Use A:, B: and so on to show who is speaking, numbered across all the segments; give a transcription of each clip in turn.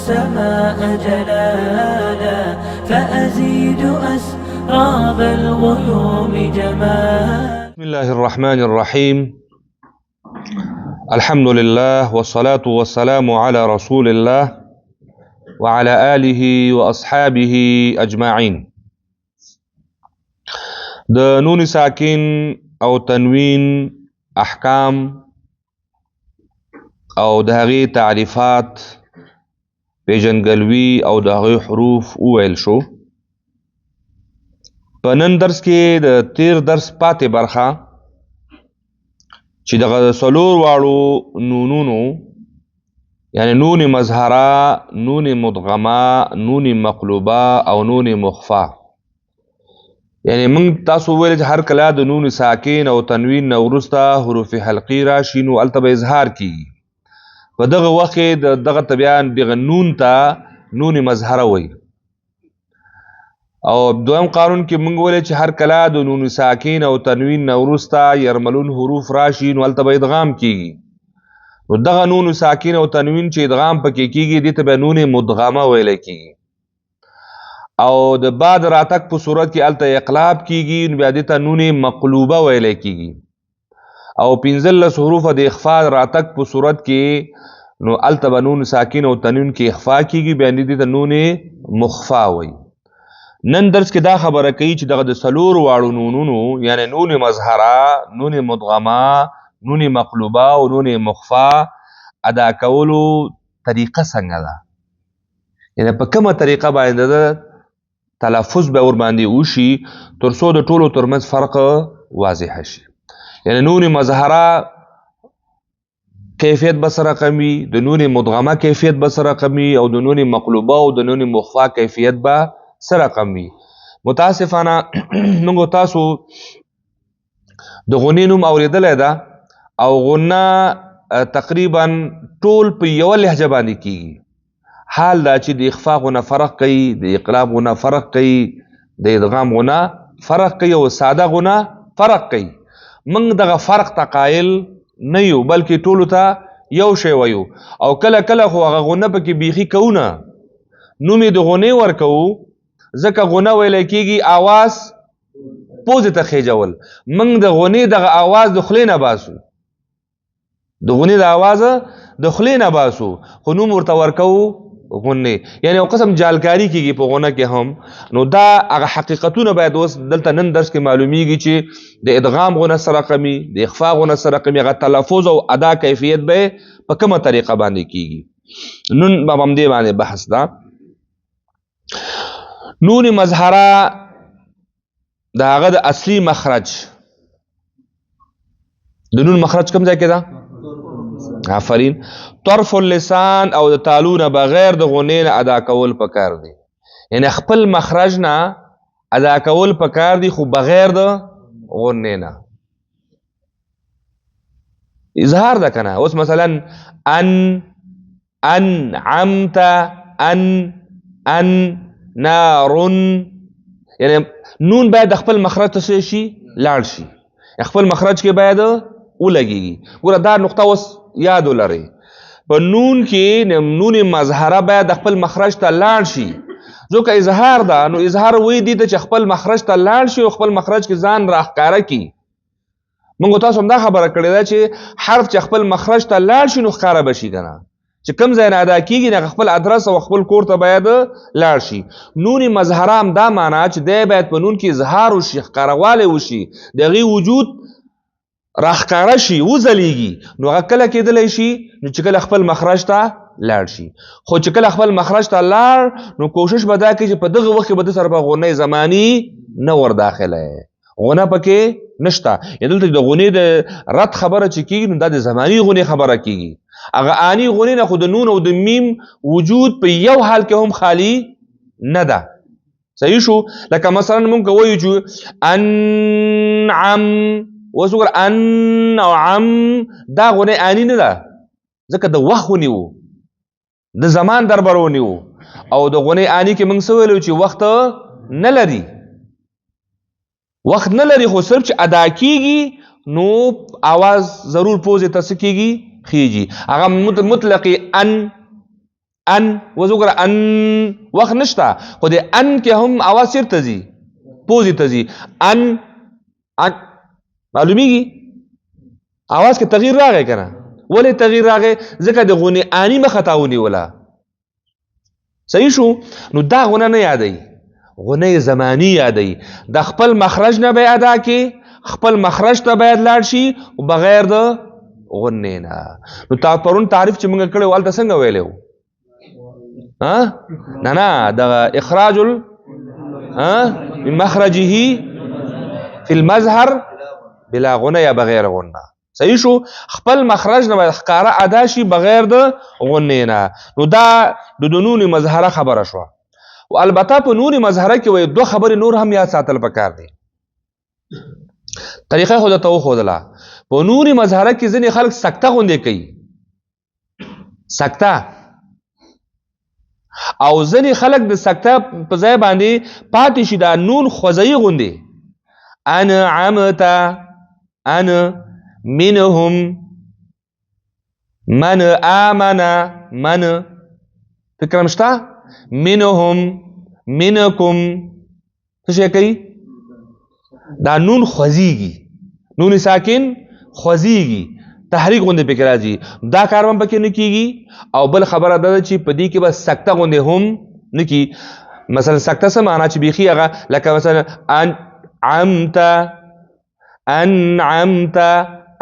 A: السماء جلالا فأزيد أسراب الغيوم جمالا.
B: بسم الله الرحمن الرحيم. الحمد لله والصلاة والسلام على رسول الله وعلى آله وأصحابه أجمعين. د نون ساکن او تنوین احکام او د هغې تعریفات، پیژندګلوي او د هغې حروف وویل شو. په نن درس کې د تیر درس پاتې برخه چې دغه څلور واړو نونونو، یعنی نون مظهره، نون مدغمه، نون مقلوبه او نون مخفا، یعنی موږ تاسو ویل چې هر کله د نون ساکن او تنوین نه وروسته حروف حلقي راشي نو هلته به اظهار کیږي. په دغه وخت کې د دغه تبیان دغه نون ته نون مظهره وایي. او دویم قانون کې موږ ویل چې هر کله د نون ساکن او تنوین نه وروسته یرملون حروف راشي نو هلته به ادغام کیږي. نو دغه نون ساکن او تنوین چې ادغام پکې کیږي دې ته به نون مدغمه ویل کیږي. او د بعد راتک په صورت کې هلته اقلاب کیږي نو بیا دې ته نون مقلوبه ویل کیږي. او 15 حروف د اخفاء راتک په صورت کې نو هلته به نون ساکن او تنوین کې اخفاء کیږي، بیا دې ته نون مخفا وایي. نن درس کې دا خبره کوي چې دغه د څلور واړو نونونو، یعنی نون مظهره، نون مدغمه، نون مقلوبه او نون مخفا ادا کولو طریقه څنګه ده، یعنی په کومه طریقه باندې ده تلفظ به ور باندې وشي تر څو د ټولو ترمنځ فرق واضح شي. یعنی نون مظهره کیفیت به سره کمي، د نون مدغمه کیفیت به سره کمي، او د نون مقلوبه او د نون مخفا کیفیت به سره کمي. متاسفانه موږ تاسو د غنې نوم اورېدلی ده او غنه تقریبا ټول په یوه لهجه باندې کیږي. حال دا چې د اخفاء غنه فرق کوي، د اقلاب غنه فرق کوي، د ادغام غنه فرق کوي او ساده غنه فرق کوي. موږ دغه فرق ته قایل نه یو، بلکې ټولو ته یو شی وایو. او کله کله خو هغه غنه پکې بیخي کوو نه، نوم یې د غنې ورکوو، ځکه غنه ویل کېږي آواز پوزې ته خېجول. موږ د غنې دغه آواز د خولې نه باسو، د غنې د آواز د خولې نه باسو، خو نوم ورته ورکوو غنې. یعنی یو قسم جالکاری کېږي په غنه کې هم. نو دا هغه حقیقتونه باید اوس دلته نن درس کې معلومیږي چې د ادغام غنه سره کمي، د اخفاء غنه سره کمي، هغه تلفظ او ادا کیفیت به په کومه طریقه باندې کیږي. نن به هم دې باندې بحث ده. نون مظهره د هغه د اصلي مخرج، د نون مخرج کوم ځای کې ده؟ آفرین، طرف اللسان او د تالو نه بغیر د غنې نه ادا کول پکار دي. یعنی خپل مخرج نه ادا کول پکار دي خو بغیر د غنې نه. اظهار ده کنه. اوس مثلا ان، انعمت، ان، ان، نار، یعنی نون باید د خپل مخرج ته څه شي؟ لاړ شي، خپل مخرج کې باید ولګېږي. ګوره دا نقطه اوس یاد ولرئ، په نون کې نون مظهره باید د خپل مخرج ته لاړ شي، ځکه اظهار ده. نو اظهار وایي دي ته چې خپل مخرج ته لاړ شي او خپل مخرج کې ځان راښکاره کړي. موږ تاسو هم دا خبره کړې ده چې حرف چې خپل مخرج ته لاړ شي نو ښکاره به شي که نه، چې کوم ځای نه ادا کېږي هغه خپل ادرس او خپل کور ته باید لاړ شي. نون مظهره هم دا معنا چې دی باید په نون کې اظهار وشي، ښکاروالی وشي، د هغې وجود راښکاره شي، وځلېږي. نو هغه کله کېدلی شي؟ نو چې کله خپل مخرج ته لاړ شي. خو چې کله خپل مخرج ته لاړ نو کوشش به دا کوي چې په دغه وخت کې به ده سره به غونې زماني نه ور داخله، غونه پکې نشته. یعنی دلته د غونې د رد خبره چې کېږي نو دا د زماني غونې خبره کېږي. هغه آني غونې نه خو د نون او د میم وجود په یو حال کې هم خالی نه ده. صحیح شو؟ لکه مثلا مونږ وایو چې انعم، اوس وګوره انعم دا غونې آني نه ده، ځکه د وخت ونیو، د زمان دربر ونیو. او د غونې آني کې مونږ څه ویلو چې وخت نه لري، وخت نه لري، خو صرف چې ادا کیږي نو آواز ضرور پوزې ته څه کیږي؟ خیږي. هغه مطلق ان ان اوس وګوره، ان وخت نشته، خو د ان کې هم اواز چېرته ځي؟ پوزې ته ځي. ان ان معلومیږي اواز کې تغییر راغی که نه؟ ولې تغییر راغی؟ ځکه د غونې آني مخه تا ونیوله. صحیح شو؟ نو دا غونه نه یادوي، غونه زمانی یادوي. د خپل مخرج نه به ادا کې، خپل مخرج ته باید لاړ شي بغیر د غنې نه. نو تا پرون تعریف چې موږ کړی و، هلته څنګه ویلی و؟ ها نه نه، دغه اخراج ال من مخرجه فی المظهر بلا غنه یا بغیر غنه. صحیح شو؟ خپل مخرج نه باید ښکاره ادا شي بغیر د غنې نه. نو دا د نون مظهره خبره شوه. او البته په نون مظهره کې وایي دوه خبرې نور هم یاد ساتل پکار دي. طریقه خو درته وښودله. په نون مظهره کې ځینې خلک سکته غوندې کوي، سکته، او ځینې خلک د سکته په ځای باندې پاتې شي، دا نون خوځوي غوندې، انعمت، ان منهم، من آمن، من، فکر هم شته، منهم، منکم، څه شی کوي؟ دا نون خوځېږي، نون ساکن خوځېږي، تحریک غوندې پکې راځي، دا کار هم پکې نه کېږي. او بل خبره دا ده چې په دې کې به سکته غوندې هم نه کېږي. مثلا سکته څه معنا؟ چې بیخي هغه لکه مثلا انعمت، انعمت،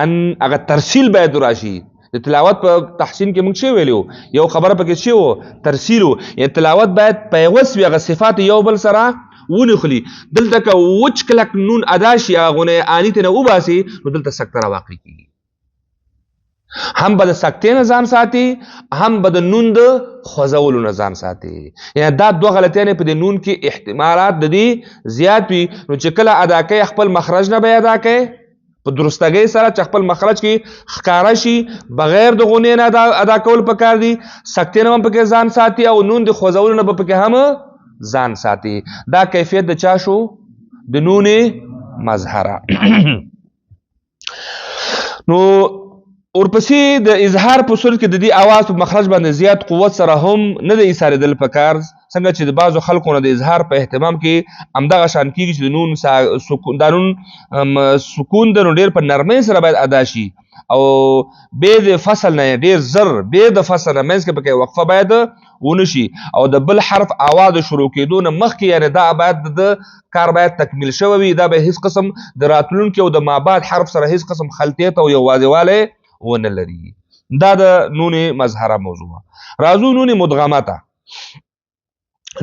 B: ان، هغه ترسیل باید راشي. د تلاوت په تحسین کې موږ څه ویلو؟ یو خبره پکې څه وو؟ ترسیل وو. یعنی تلاوت باید پیوست وي، هغه صفات یو بل سره ونخلي. دلته که وچ کلک نون ادا شي، هغه غونې آني ته نه وباسي، نو دلته سکته راواقع کېږي. هم به د سکتې نه ځان ساتي، هم به د نون د خوځولو نه ځان ساتي. یعنی دا دوه غلطیانې په دې نون کې احتمالات د دې زیات وي. نو چې کله ادا کوي، خپل مخرج نه به ادا کوي په درستګۍ سره، چې خپل مخرج کې ښکاره شي، بغیر د غونې نه ادا کول پکار دي. سکتې نه هم پکې ځان ساتي، او نون د خوځولو نه به پکې هم ځان ساتي. دا کیفیت د چا شو؟ د نون مظهره. نو ورپسې د اظهار په صورت کې د دې اواز په مخرج باندې زیات قوت سره هم نه دی ایسارېدل پکار. څنګه چې د بعضو خلکو نه د اظهار په اهتمام کې همدغه شان کېږي چې د نون سکون، دا نون، سکون د نو ډېر په نرمۍ سره باید ادا شي، او بې د فصل نه ډېر زر، بې د فصل نه منځ کې پکې وقفه باید ونه شي، او د بل حرف اواز شروع کېدو نه مخکې، یعنی دا باید د کار باید تکمیل شوی وي. دا به هیڅ قسم د راتلونکي او د مابعد حرف سره هیڅ قسم خلطیت او یوازېوالی ونه لري. دا د نون مظهره موضوع ده. راځو نون مدغمه ته.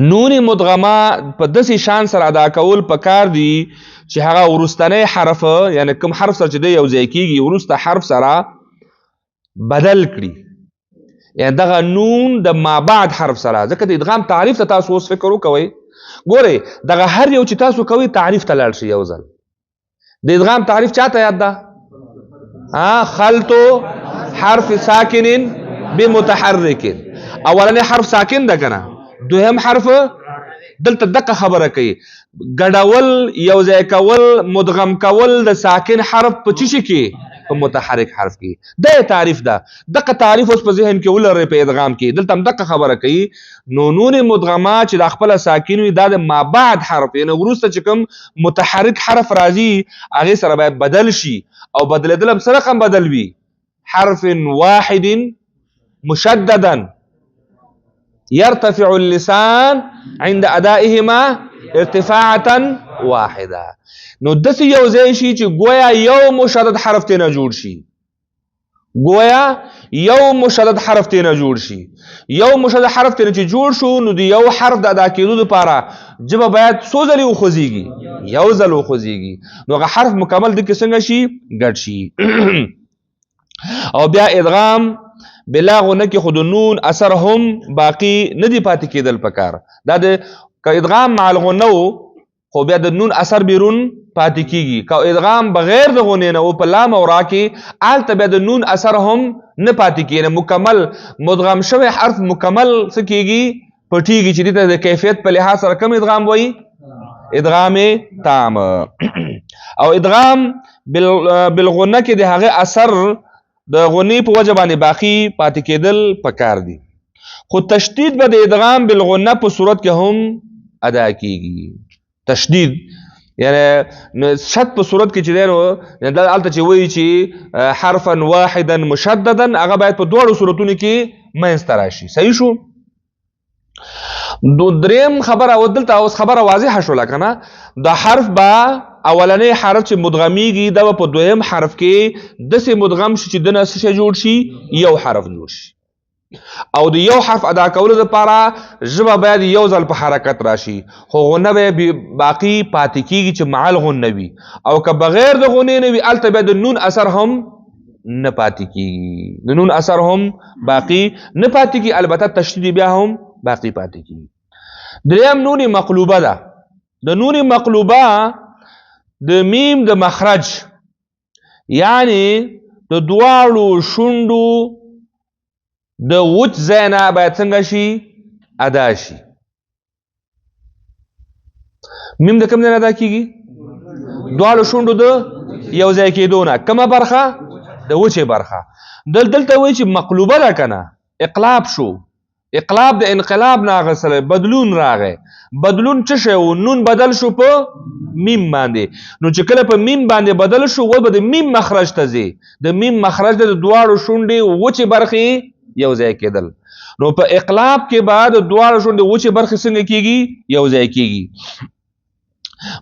B: نون مدغمه په داسې شان سره ادا کول پکار دي چې هغه وروستنی حرف، یعنی کوم حرف سره چې دی یو ځای کېږي، وروسته حرف سره بدل کړي، یعنی دغه نون د مابعد حرف سره. ځکه د ادغام تعریف ته تاسو اوس فکر وکوئ، ګورئ دغه هر یو چې تاسو کوئ تعریف ته لاړ شئ. یو ځل د ادغام تعریف چاته یاد ده؟ خلط حرف ساکن بمتحرک. اولنې حرف ساکن ده که نه، دوهم حرف دلته دقه خبره کوي، ګډول، یو ځای کول، مدغم کول د ساکن حرف په څه شي کې؟ په متحرک حرف کې. دا یې تعریف ده. دقه تعریف اوس په ذهن کې ولرئ په ادغام کې. دلته هم دقه خبره کوي. نو نون مدغمه چې دا خپله ساکن وي، دا د مابعد حرف، یعنی وروسته چې کوم متحرک حرف راځي هغې سره باید بدل شي، او بدلېدل هم څه رقم بدل وي؟ حرف واحد مشددا يرتفع اللسان عند ادائهما ارتفاعة واحدة. نو داسې یو ځای شي چې ګویا یو مشدد حرف ترې نه جوړ شي، ګویا یو مشدد حرف ترې نه جوړ شي. یو مشدد حرف ترې نه چې جوړ شو، نو د یو حرف د ادا کېدو دپاره ژبه باید څو ځلې وخوځېږي؟ یو ځل وخوځېږي. نو هغه حرف مکمل دکې څنګه شي؟ ګډ شي. او بیا ادغام بلا غنه کې خود نون اثر هم باقی نه دی پاتې کېدل پکار. دا د که ادغام مع الغنه و، خو بیا د نون اثر بیرون پاتې کیږي. که ادغام بغیر د غنې نه و په لام او را کې، هلته بیا د نون اثر هم نه پاتې کیږي. یعنی مکمل مدغم شوی حرف مکمل څه کیږي؟ پټیږي، چې دې ته د کیفیت په لحاظ سره کوم ادغام وایي؟ ادغام تام. او ادغام بالغنه کې د هغه اثر د غنې په وجه باندې باقی پاتې کېدل پکار دي. خو تشدید به د ادغام بالغنه په صورت کې هم ادا کیږي. تشدید یعنی شد په صورت کې چې دی نو دا هلته چې وایي چې حرفا واحدا مشددا، هغه باید په دواړو صورتونو کې منځته راشي. صحیح شو. دو دریم خبره او دلته اوس خبره واضحه شوله که نه، د حرف به اولنی حرف چې مدغمیږي دا به په دویم حرف کې داسې مدغم شي چې دنه څه شی جوړ شي، یو حرف جوړ شي. او د یو حرف ادا کولو لپاره ژبه باید یو ځل په حرکت راشي، خو غنه به باقی پاتې کیږي چې مع الغنه وي، او که بغیر د غنې نه وي هلته بیا د نون اثر هم نه پاتې کیږي، د نون اثر هم باقی نه پاتې کیږي، البته تشدید بیا هم باقی پاتې کیږي. دریم نون مقلوبه ده. د نون مقلوبه د میم د مخرج یعنی د دواړو شونډو د وچ ځای نه باید څنګه شي؟ ادا شي. میم د کوم ځای نه ادا کیږي؟ دواړو شونډو د یو ځای کېدو نه. کومه برخه؟ د وچې برخه. دلته وایي چې مقلوبه ده که نه، اقلاب شو، اقلاب د انقلاب نه اخیستلی، بدلون راغی. بدلون څه شی و؟ نون بدل شو په میم باندې. نو چې کله په میم باندې بدل شو، و به د میم مخرج ته ځي، د میم مخرج د دواړو شونډې وچې برخې یو ځای کېدل. نو په اقلاب کې به د دواړو شونډې وچې برخې څنګه کېږي؟ یو ځای کېږي.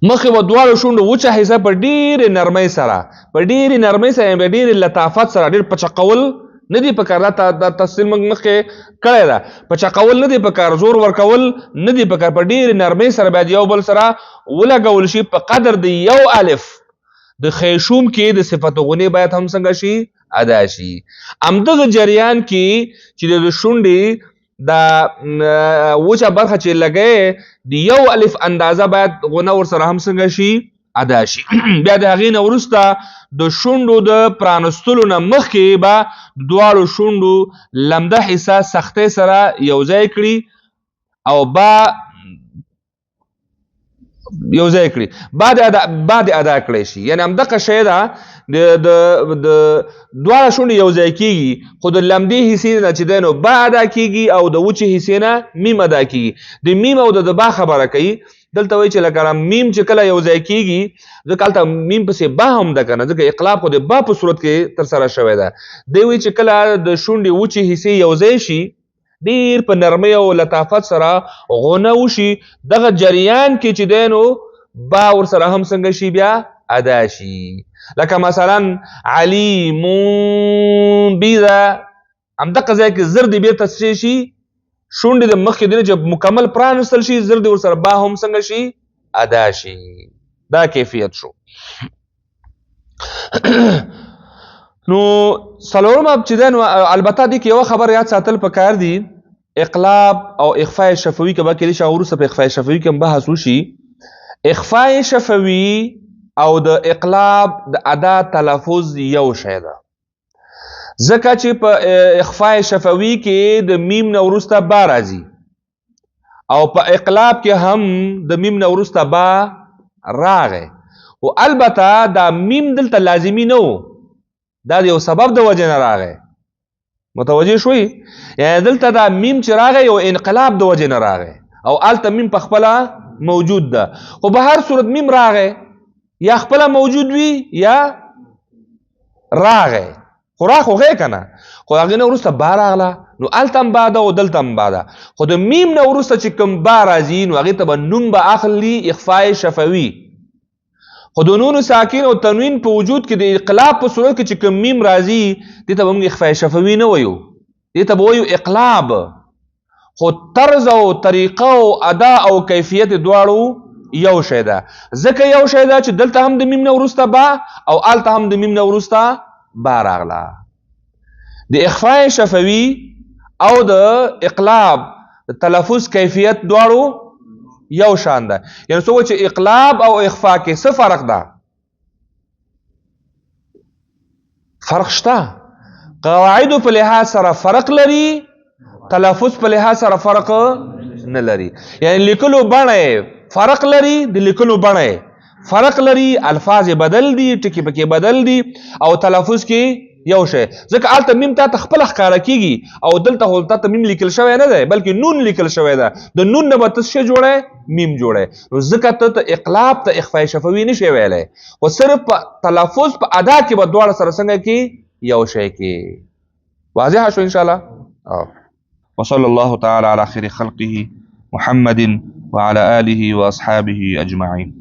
B: مخې به دواړو شونډو وچه حصه په ډېرې نرمۍ سره، په ډېرې نرمۍ سره، په ډېرې لطافت سره، ډېر پچقول نه دی پکار. دا تفصیل موږ مخکې کړی ده. پچقول نه دی پکار، زور ورکول نه دی پکار، په ډېرې نرمۍ سره باید یو بل سره ولګول شي په قدر د یو الف د خیشوم کې د صفت غنې باید هم څنګه شي؟ ادا شي. همدغه جریان کې چې د شونډې دا وچه برخه چې لګی د یو الف اندازه باید غنه ورسره هم څنګه شي؟ ادا شي. بیا د هغې نه وروسته د شونډو د پرانستلو نه مخکې به دواړو شونډو لمده حصه سختۍ سره یو ځای کړي او با یو ځای کړي، بعد ادا کړی شي. یعنی همدغه شی ده، د دواړه شونډې یو ځای کېږي، خو د لمدې حصې نه چې دی نو با ادا کېږي او د وچې حصې نه میم ادا کېږي. د میم او د با خبره کوي. دلته وایي چې لکه میم چې کله یو ځای کېږي، ځکه هلته میم پسې با هم ده که نه، ځکه اقلاب خو د با په صورت کې ترسره شوی ده. دی وایي چې کله د شونډې وچې حصې یو ځای شي، ډېر په نرمۍ او لطافت سره غونه وشي، دغه جریان کې چې دی نو با ورسره هم څنګه شي؟ بیا ادا شي. لکه مثلا علیم بذا، همدغه ځای کې زر دې بېرته څه شي؟ شونډې د مخکې دی چې مکمل پرانستل شي، زر دې ورسره با هم څنګه شي؟ ادا شي. دا کیفیت شو. نو څلورمه چې دی نو البته دې کې یوه خبره یاد ساتل پکار دي، اقلاب او اخفاء شفوي که به کېدای شي وروسته په اخفاء شفوي کې هم بحث وشي. اخفاء شفوي او د اقلاب د ادا تلفظ یو شی ده، ځکه چې په اخفاء شفوي کې د میم نه وروسته با راځي او په اقلاب کې هم د میم نه وروسته با راغی، خو البته دا میم دلته لازمي نه و، دا د یو سبب د وجې نه راغی. متوجه شوئ؟ یعنی دلته دا میم چې راغی یو انقلاب د وجې نه راغی، او هلته میم په خپله موجود ده، خو په هر صورت میم راغی، یا خپله موجود وي یا راغی، خو را خو غی که نه، خو هغې نه وروسته با راغله، نو هلته هم با ده او دلته هم با ده. خو د میم نه وروسته چې کوم با راځي نو هغې ته به نوم به اخلي اخفاء شفوي، خو د نون ساکن او تنوین په وجود کې د اقلاب په صورت کې چې کوم میم راځي دې ته به موږ اخفاء شفوي نه وایو، دې ته به وایو اقلاب. خو طرز او طریقه او ادا او کیفیت دواړو یو شی ده، ځکه یو شی ده چې دلته هم د میم نه وروسته با او هلته هم د میم نه وروسته با راغله. د اخفاء شفوي او د اقلاب د تلفظ کیفیت دواړو یو شان ده. یعنی څوک چې اقلاب او اخفاء کې څه فرق ده؟ فرق شته، قواعدو په لحاظ سره فرق لري، تلفظ په لحاظ سره فرق نه لري. یعنی لیکلو بڼه فرق لري، د لیکلو بڼه فرق لري، الفاظ بدل دي، ټکي پکې بدل دي، او تلفظ کې یو شی، ځکه هلته میم تا ته خپله ښکاره کېږي او دلته خو تا ته میم لیکل شوی نه دی، بلکې نون لیکل شوی ده. د نون نه به ته څه جوړی؟ میم جوړی. نو ځکه ته ته اقلاب ته اخفای شفوي نه شې ویلی، خو صرف په تلفظ په ادا کې به دواړه سره څنګه کې؟ یو شی کې. واضح شو ان شاء الله. وصلى الله تعالى على خير خلقه محمد وعلى آله وأصحابه أجمعين.